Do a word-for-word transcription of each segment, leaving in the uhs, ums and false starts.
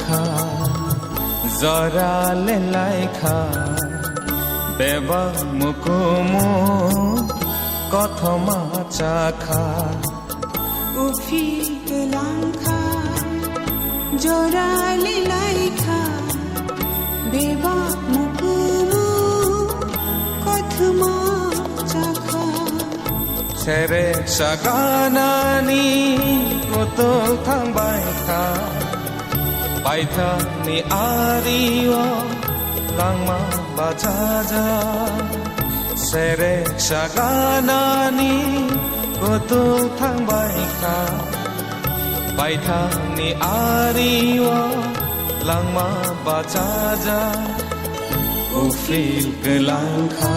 Kha, jora le lai kha, bebak mukumu kothoma cha kha. Uphil kwlang kha, jora le lai kha, bebak mukumu kothoma cha kha. Serek saganani kutung thangbai kha, paithakni ario langma bachaja. Serek saganani kutung thangbai kha, paithakni ario langma bachaja. Uphil kwlang kha,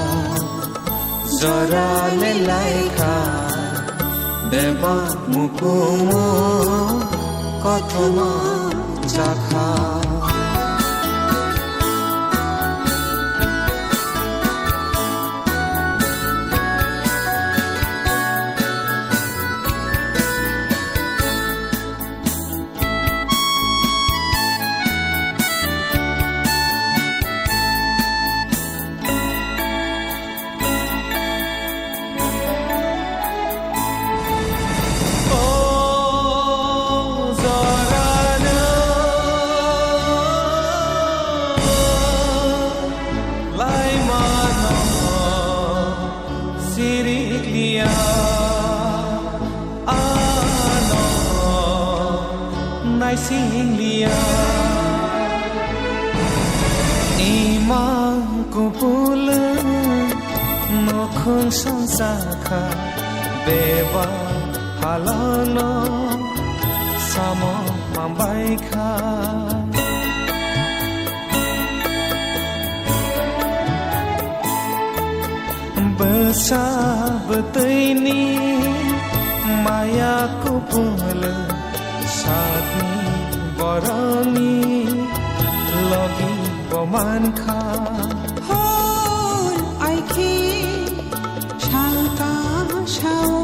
jora le lai kha, bebak mukumu kothoma cha kha. O jorano laimano sirikliya. Ano naising liya, imang kupul nukhung songsa kha, beba halano samo mambai kha. Bwsa bwtwini maya kupul, satni borokni logi bo mankha. Hor aikhe salka sao,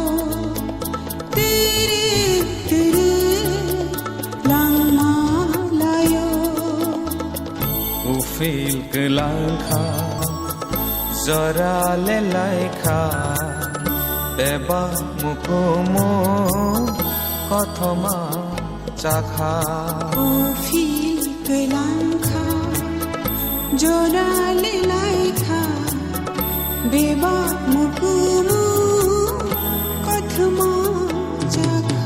tiri tiri langma layo. Uphil kwlang kha, jora le lai kha, bebak mukumu kothoma cha kha. Uphil kwlang kha, jora le lai kha, bebak mukumu kothoma cha kha.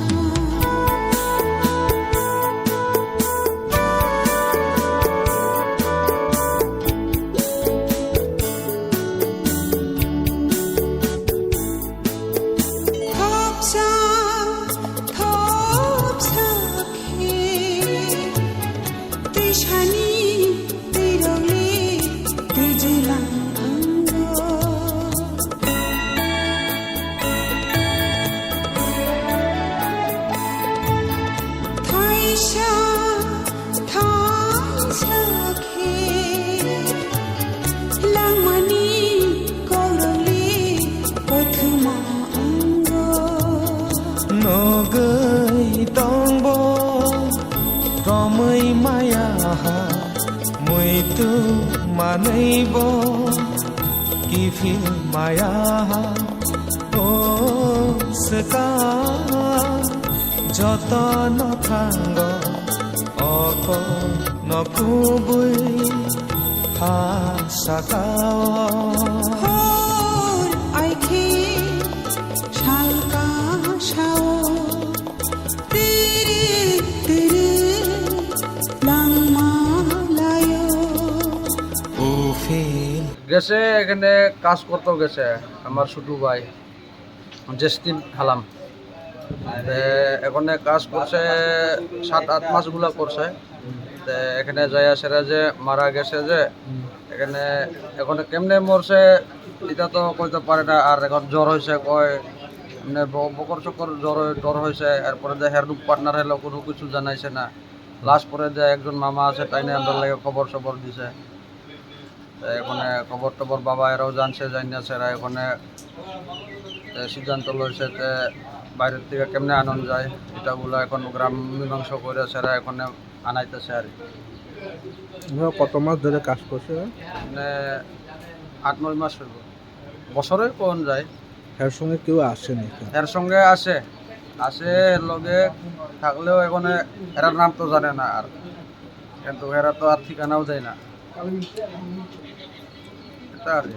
Thopsa, thopsa khe, twisani twirokle twijilang ango. Thaisa, thaisa khe langmani kokrokle kothoma ango. Nugwi tongbo romwi maya ha, muitu manwibo kiphil maya ha. O swkang jotono thango, oko no kubui ha sakao. Hor aikhe salka sao, tiri tiri langma layo. Uphil. গেছে এখানে কাজ করতো গেছে আমার ছোট ভাই। জেসিন হালাম। তে এখানে কাজ করছে সাত আট মাস গুলা করছে। তে এখানে যাইয়া সেরা যে মারা গেছে যে, এখানে, এখানে কেমনে মরছে এটা তো কইতে পারে না। আর এখন জ্বর হয়েছে কয়, এমনি ব-, বকর চকর জ্বর হয়ে, জ্বর হয়েছে। এরপরে যে হের পার্টনার হলো কোনো কিছু জানাইছে না। লাস্ট পরে যে একজন মামা আছে, তাই নিয়ে আমরা লাগে খবর সবর দিছে। তে এখানে খবর টবর বাবা এরাও জানছে, জানিয়া সেরা এখানে, এ, সিদ্ধান্ত লইছে তে বাইরের থেকে কেমনে আনন যায়, এটা বলে এখন গ্রাম মীমাংসা করে সেরা এখানে আনাইতেছে আর কি। এভাবে কত মাস ধরে কাজ করছে? মানে আট নয় মাস হইব, বছরে কোন যায়। এর সঙ্গে কেউ আসেনি? এর সঙ্গে আসে, আসে, এর লগে থাকলেও এখন এরার নাম তো জানে না আর, কিন্তু এরা তো আর ঠিকানাও দেয় না। এটা আর কি।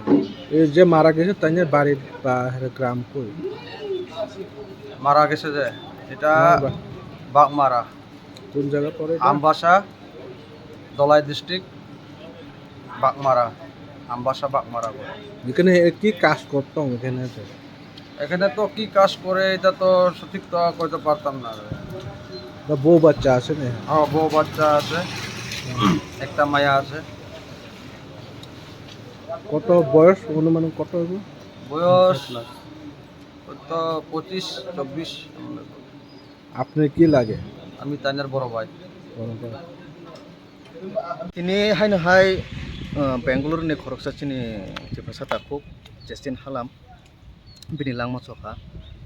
এই যে মারা গেছে, তাই নিয়ে বাড়ি বা এর গ্রাম কই? মারা গেছে যে, এটা আমার বা- বাগমারা। কোন জায়গা পড়ে এটা? আমবাসা, ধলাই ডিস্ট্রিক্ট, বাগমারা, আমবাসা বাগমারা বলে। এখানে এ কি কাজ করতাম এখানে তো? এখানে তো কি কাজ করে এটা তো সঠিক তো কইতে পারতাম না। বা বউ বাচ্চা আছে না? হ্যাঁ, বউ বাচ্চা আছে, একটা মায়া আছে। কত বয়স, অনুমানিক কত হবে? বয়স হয়তো পঁচিশ চব্বিশ। আপনার কি লাগে? আমি তাইনার বড় ভাই। বড় ভাই। Tini haino hai, uh, Bangalore ni khoroksa chini Tiprasa takhuk, Justin Halam, bini langma chokha.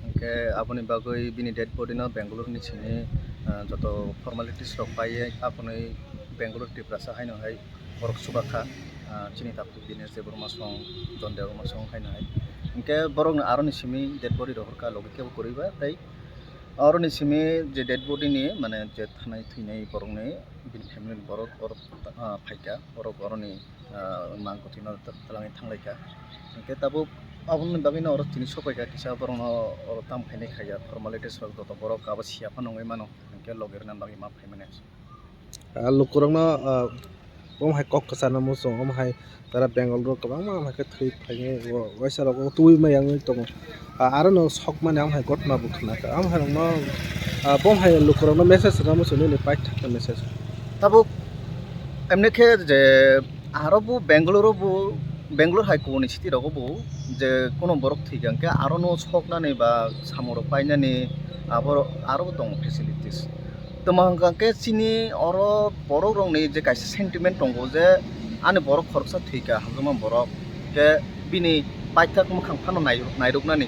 Hwnkhe aboni bagwi bini dead body no Bangalore ni simi, uh, joto formalities rok paiwi aboni Bangalore Tiprasa haino hai borok chubakha, uh, chini takhuk Dinesh Debbarma song, John Debbarma song haino hai. Hwnkhe borok no aro ni simi dead body rohorkha logi kebo kwrwi ba tei aro ni simi je dead body ni mane je thanai thwinai borok ni bini family ni borok oro, ah, phaikha, borok oroni, ah, mang kwthwino twlangwi thanglaikha. Hwnkhe tabuk aboni bagwino oro tini sokphaikha, kisa borokno oro tamo khainai khaiya, formalities rok joto borok abo siya phano wngwi mano, hwnkhe logi rwna bagwi ma phaimani. Ah, lukurokno, ah, omo hai kok kwchana muchung, omo hai Tara Bengal rok kwbangma ama khe thwi phainai, o waisa rok o twi maya wngwi tongo. A, aro no sok mani ama hai gotma bo khna kha. Ama hai rok no, a, bo hai luku rok no message rwna muchung nini paithak ni message. Tabuk emne khe je aro bo Bangalore bo, Bangalore hai kubuni city rogo bo je kono borok thwi kha hwnkhe aro no sok nani ba samung rok painani abo aro bo tongo facilities. Tamo hwnkha khe chini oro borok rokni je kaisa sentiment tongo je ani borok khoroksa thwikha hamjakma borok, khe bini paithak mwkhang phano nai-, nairoknani.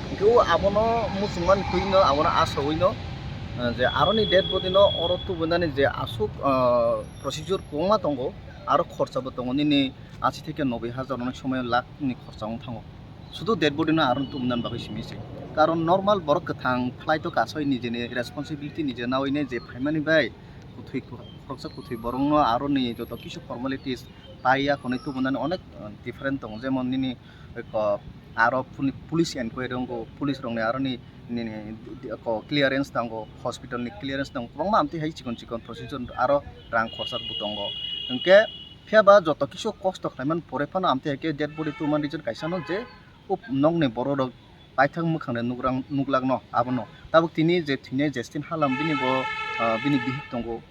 Hwnkhe o abono muchungmani twino abono asogwino, eh, je aroni dead body no oro tubunani je aswk, eh, procedure kwbangma tongo, aro khorchabo tongo nini ashi theke noboi hajar, onek somoyo lakh ni khorcha wng thango. Sudu dead body no aron tubunani bagwi simi se. Karon normal borok kwthang flight o kasoi nijeni responsibility nije nawi ne je phaimani bai kwthwi khoroksa kwthwi borok no aroni joto kisu formalities paiya khonwi tubunani onek, uh, different tongo, jemon nini ko aro puli-, police enquiry wngo, police rokni aroni nini ko clearance nango, hospital ni clearance nango, kwbangma amtwi hai chikon chikon procedure aro rang khorsa bo tongo. Hwnkhe Phiya ba joto kisu kosto khlaimani pore phano amtwi hai khe dead body tubumani reason kaisa no je o nokni borok rok paithak mwkhang de nukrang nuklak no abono. Tabuk tini je thwinai Justin Halam bini bo, ah, bini bihik tongo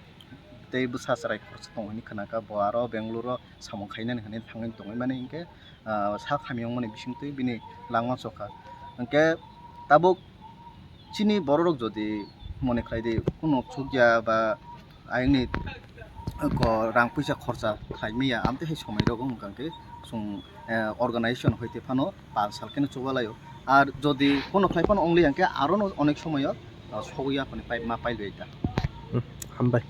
tei bwsa chwrai khoroksa tongo hinwi khna kha, bo aro Bangalore o samung khainani hinwi thangwi tongwi mani hinkhe, ah, sak hamya wngmani bisingtwi bini langma chokha. Hinkhe tabuk chini borok rok jodi mone khlai di kuno chukya ba ayangni ko rang puisa khorcha khlai maya, amtwi hai somoi rogo hwnkha khe chwng, eh, organization hoite phano pal sal kheno chuba laio. Ar jodi kono khlai phano ongli hwnkhe arono onek somoyo, ah, sogwi aphani pai, ma pailai ta. Hmm, hambai.